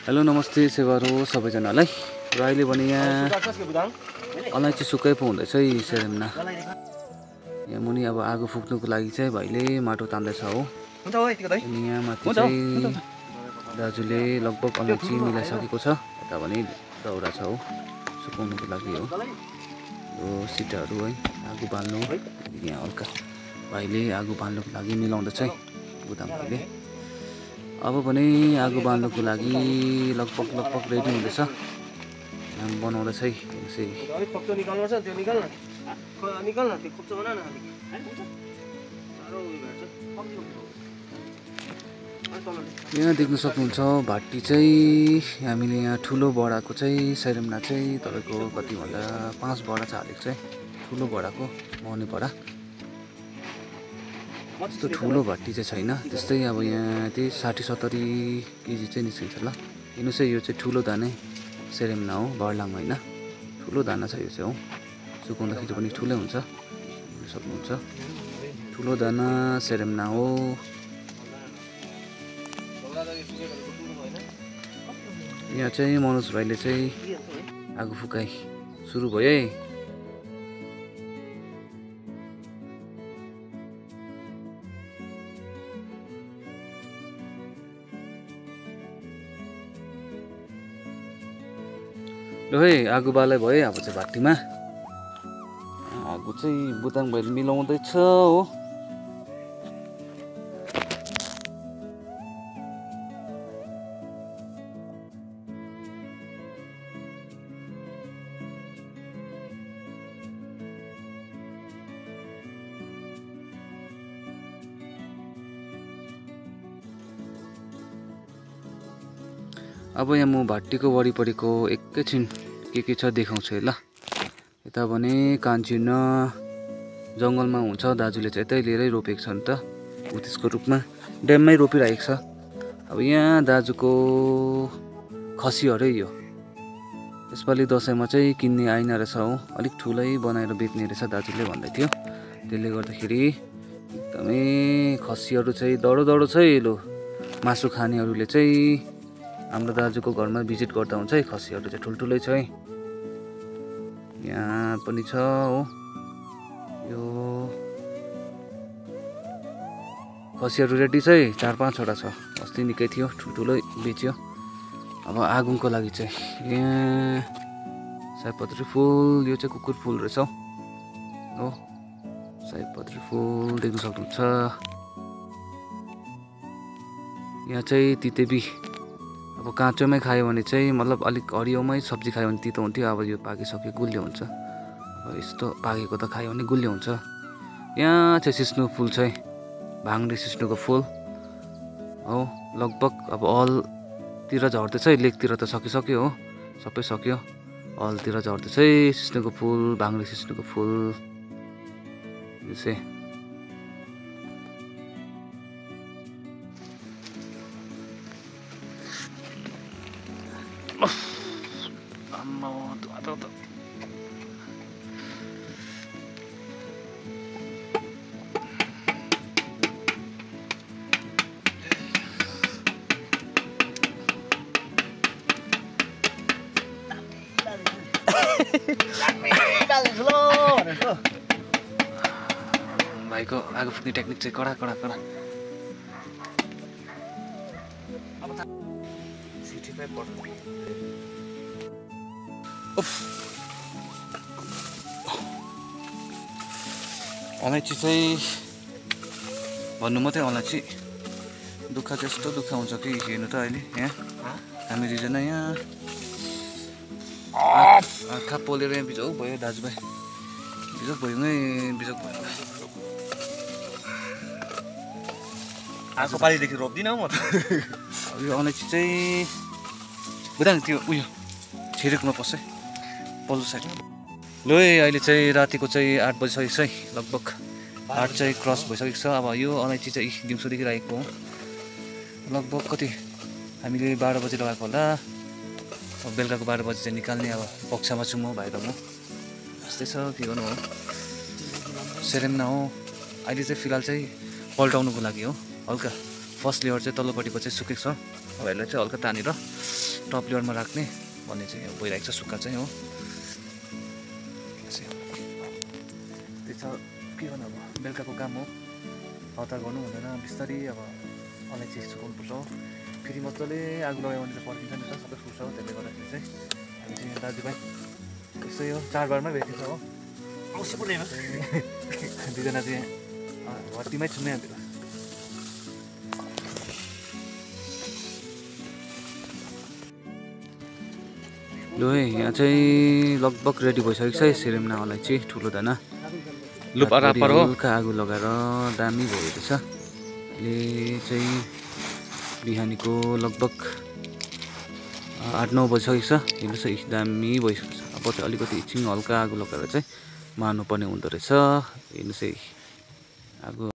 Hello नमस्ते सेवारो सबैजनालाई र अहिले भने यहाँ अलैँची सुक्कै पो हुँदैछ है सेरेमना। यहाँ मुनि अब आगो फुक्नुको लागि चाहिँ भाइले माटो तान्दैछ हो। अनि यहाँ माथि चाहिँ दाजुले लगभग अलैँची मिलाइसकेको छ। यता भने दाउरा छ हो सुकाउनुको लागि हो। यो सिटाहरू है आगो बाल्नु यहाँ हल्का भाइले आगो बाल्नुको लागि मिलाउँदैछ है बुदाम भाइले। अब भने आगो बाल्नुको लागि लगभग रेडी हुँदैछ। बनाउँदैछ है यहाँ देख्न सक्नुहुन्छ भाटी चाहिँ हामीले यहाँ ठुलो बडाको चाहिँ सेरेमना चाहिँ तपाईको कति भन्दा 5 बडा चाहिँ हालेको चाहिँ ठुलो बडाको मर्ने बडा। त्यस्तो ठुलो भट्टी चाहिँ छैन। त्यस्तै अब यहाँ त्यही 60-70 केजी चाहिँ निस्किन्छ ल। हेर्नुहोस् है यो चाहिँ ठुलो दाना सेरेमना हो बर्लाङ होइन। ठुलो दाना छ यो चाहिँ हो। सुकाउँदाखेरि पनि ठुलै हुन्छ सक्नुहुन्छ। ठुलो दाना सेरेमना हो। यहाँ चाहिँ मनोज भाइले चाहिँ आगो फुकाइ सुरु भयो है। ल है आगो बालै भयो। अब चाहिँ भाटीमा आगो चाहिँ बुदाङ भाइले मिलाउँदैछ हो। अब यहाँ म भाटीको वरिपरिको एकैछिन के छ देखाउँछु है ल। यता भने कान्छिन जङ्गलमा हुन्छ दाजुले चाहिँ यतै लिएरै रोपेको छ नि त उत्तिसको रूपमा ड्याममै रोपिरहेको छ। अब यहाँ दाजुको खसीहरू यो यसपालि दसैँमा चाहिँ किन्ने आइन रहेछ हो। अलिक ठुलै बनाएर बेच्ने रहेछ दाजुले भन्दै थियो। त्यसले गर्दाखेरि एकदमै खसीहरू चाहिँ दडो छ लो। मासु खानेहरूले चाहिँ हाम्रो दाजुको घरमा भिजिट गर्दा हुन्छ है। खसीहरू चाहिँ ठुल्ठुलै छ है। यहाँ पनि छ हो। यो खसीहरू रेडी छ है 4-5 वटा छ। अस्ति निकै थियो ठुल्ठुलै बेच्यो। अब आगोको लागि चाहिँ यहाँ सयपत्री फुल यो चाहिँ कुकुर फुल रहेछ हो। सयपत्री फुल देख्न सक्नुहुन्छ। यहाँ चाहिँ तितेबी अब काँचोमै खायो भने चाहिँ मतलब अलिक हरियोमै सब्जी खायो भने तितो हुन्थ्यो। अब यो पाकिसक्यो गुलियो हुन्छ। अब यस्तो पाकेको त खायो भने गुलियो हुन्छ। यहाँ चाहिँ सिस्नु फुल चाहिँ भाङ्रे सिस्नुको फुल हो। लगभग अब अलतिर झर्दैछ है। लेकतिर त सकिसक्यो हो सबै सक्यो। अलतिर झर्दैछ है सिस्नुको फुल भाङ्रे सिस्नुको फुल यो चाहिँ। भाइको आगो फुक्ने टेक्निक चाहिँ कडा। अलैँची चाहिँ भन्नु मात्रै अलैँची दुःख त्यस्तो दुःख हुन्छ कि हेर्नु त अहिले यहाँ हामी दुईजना यहाँ आँखा पोलेर यहाँ बिजोक भयो दाजुभाइ बिजोक भयो भयो। आएको पालिदेखि रोप्दिनँ म त। यो अलैँची चाहिँ बुझ्दैन त्यो उयो छिरेकोमा पस्छ पल्लो साइड। ल अहिले चाहिँ रातिको चाहिँ 8 बजिसकेको छ है। लगभग 8 चाहिँ क्रस भइसकेको छ। अब यो अलैँची चाहिँ दिउँसोदेखि राखेको हो। लगभग कति हामीले 12 बजी लगाएको होला। अब बेलुकाको 12 बजी चाहिँ निकाल्ने। अब पक्षमा छु म भाइ र म। यस्तै छ के गर्नु हो। सेरेमना हो अहिले चाहिँ फिलहाल चाहिँ पल्टाउनुको लागि हो। हल्का फर्स्ट लेयर चाहिँ तल्लोपट्टिको चाहिँ सुकेको छ। अब यसलाई चाहिँ हल्का तानेर टप लेयरमा राख्ने भन्ने चाहिँ अब भइरहेको छ सुक्खा चाहिँ हो। त्यो छ के गर्नु अब बेलुकाको काम हो, हतार गर्नु हुँदैन, बिस्तारै अब अलैँची सुकाउनु पर्छ हो। फेरि मजाले आगो लगायो भने चाहिँ पर्खिन्छ नि त सबै फुर्छ हो। त्यसले गर्दाखेरि चाहिँ हामी चाहिँ दाजुभाइ यस्तै हो, चाडबाडमै भेटिन्छ हो। औँसी पर्दैन दुईजना चाहिँ हट्टीमै छुन्ने हाल्थ्यो। लु है यहाँ चाहिँ लगभग रेडी भइसकेको छ सिरेमना अलैँची ठुलो दाना। लु बराबर हो। हल्का आगो लगाएर दामी भइरहेछ। यसले चाहिँ बिहानीको लगभग 8-9 बजिसकेको छ। हेर्नुहोस् है दामी भइसकेको छ। अब चाहिँ अलिकति एकछिन हल्का आगो लगाएर चाहिँ मार्नुपर्ने हुँदो रहेछ। हेर्नुहोस् है आगो